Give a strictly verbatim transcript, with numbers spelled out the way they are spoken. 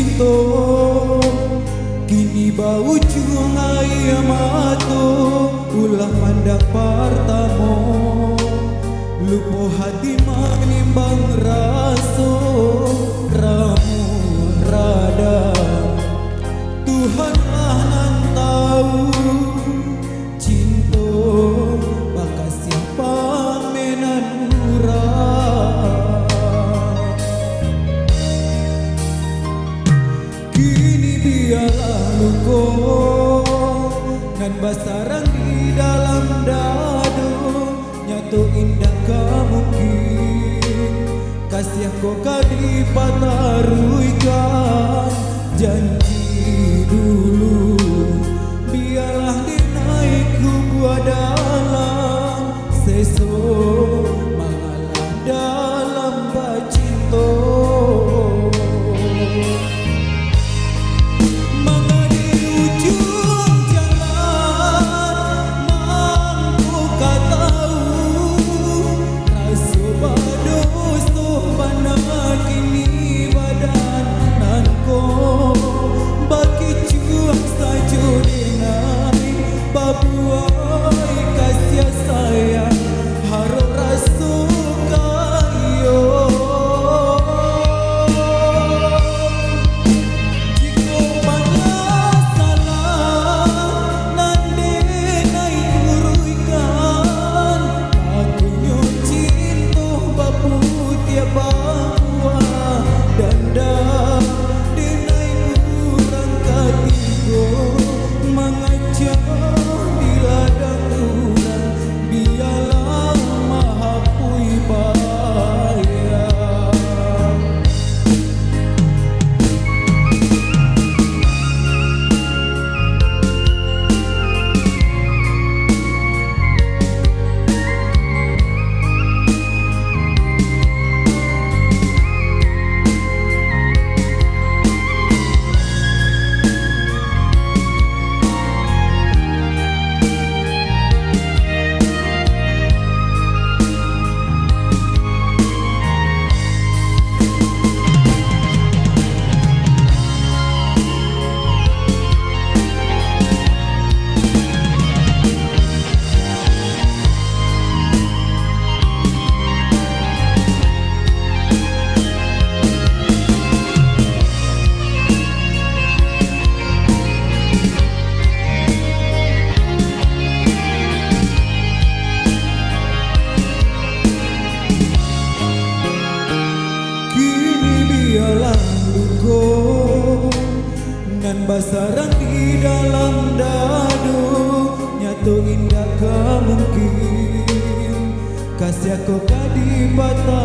cinto, kini baujuang aia mato, ulah pandang partamo. Lupo hati manimbang raso, ramuah rada. Tuhanlah nan tau, cinto bakasiah pamenan urang. Kini bialah luko nan basarang di dalam dado, nyato indak ka mungkin kasiah ko ka dipataruihkan. Janji dulu, bialah dinaiak kubua dalam seso mangalah dalam bacinto. Mangadi ujuang jalan, mangko ka tahu, raso badoso bana kini badan nan ko. Bakicuah sajo denai, babuai kasiah sayang, harok raso kayo. Jikok panyasalan nan denai turuikan, patunyo cinto baputiah babuah dandam. Denai urang katigo mangacah di ladang urang, bialah mahapuih baya. Kini bialah luko nan basarang di dalam dado, nyato indak ka mungkin kasiah ko ka dipatah